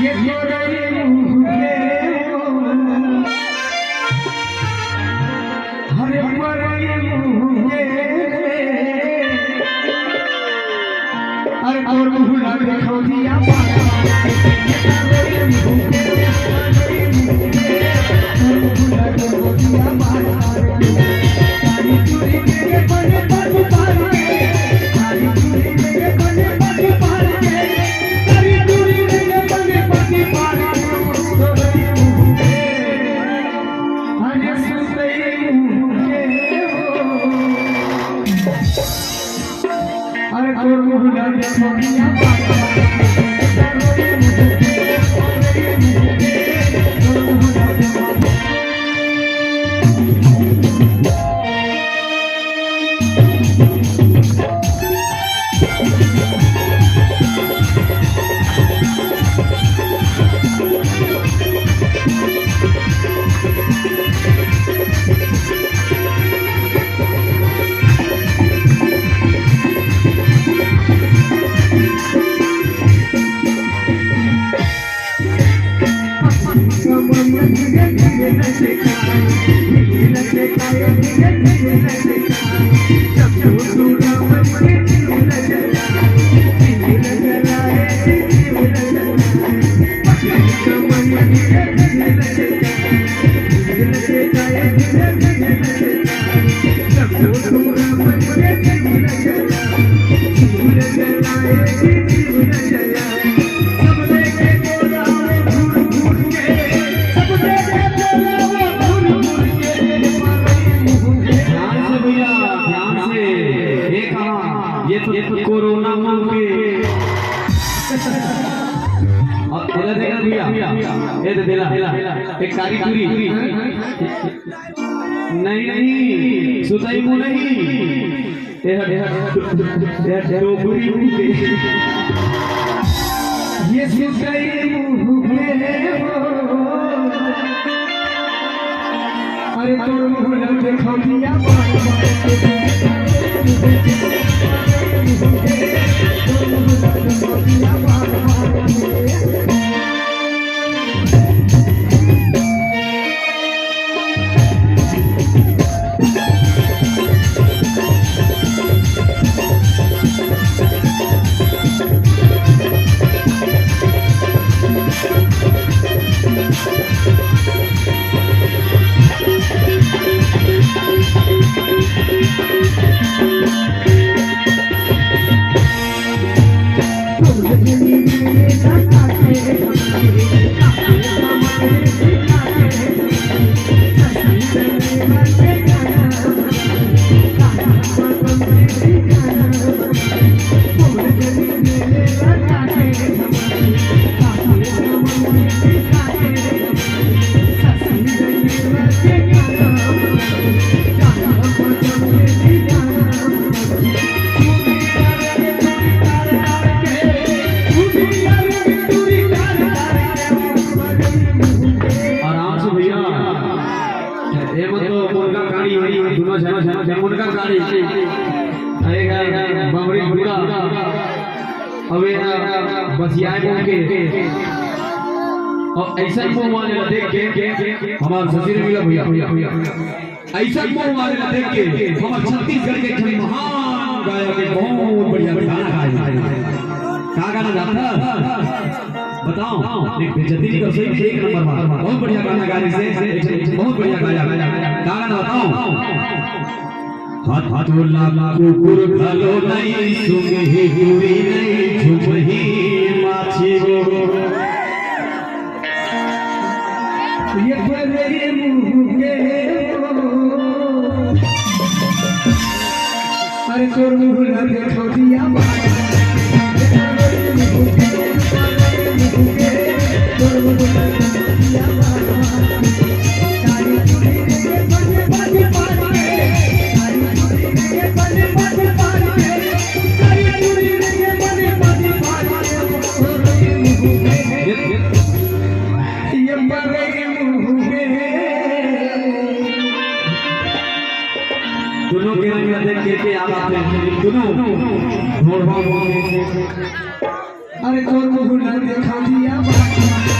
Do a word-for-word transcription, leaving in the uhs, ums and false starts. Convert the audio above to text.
ये तोरे मुँह के, हरे परे मुँह के, अरे तोर मुँह ला देखो दिया बाबा। अरे तोर मुंह ना देखो, ध्यान से भैया, ध्यान से। ये कहा, ये तो, ये तो कोरोना मुंह के। और इधर देखना भैया, ये दे देला, एक कारी पूरी। नहीं, नहीं, सुतई मुंह नहीं। ये हट, ये हट, ये हट, डोकरी मुंह के। ये सुतई मुंह के। अरे तोर मुंह लग देखो दिया। आराम से भैया, एमन तो मुनगा काड़ी हे, दुनो झन, झन, झन मुनगा काड़ी। अरे यार, बमरी बूढ़ा, अबे ना बसियाए मुंह के। और ऐसा मुंह वाले ला देख के हमार ससुर मिला भैया, भैया, भैया। ऐसा मुंह वाले ला देख के हमार छत्तीसगढ़ के एक झन महान गायक के बहुत बढ़िया गाना गाए। का गाना गाता? बताओ, एक बेइज्जती नहीं कर सही, एक नंबर में। बहुत बढ़िया गाना गाने से, बहुत बढ़िया गाया। का गाना बताओ? हाथ, हाथ ला कुकुर घलो नहीं, सुंघही टूरी नहीं, झुमही माछी वो। ये बड़े मुंह के। अरे तोर मुंह ना देखो दिया। दोनों के रंग ला देख लेके आ जाते हैं दोनों। अरे कौन मुंह ना दिखा दिया।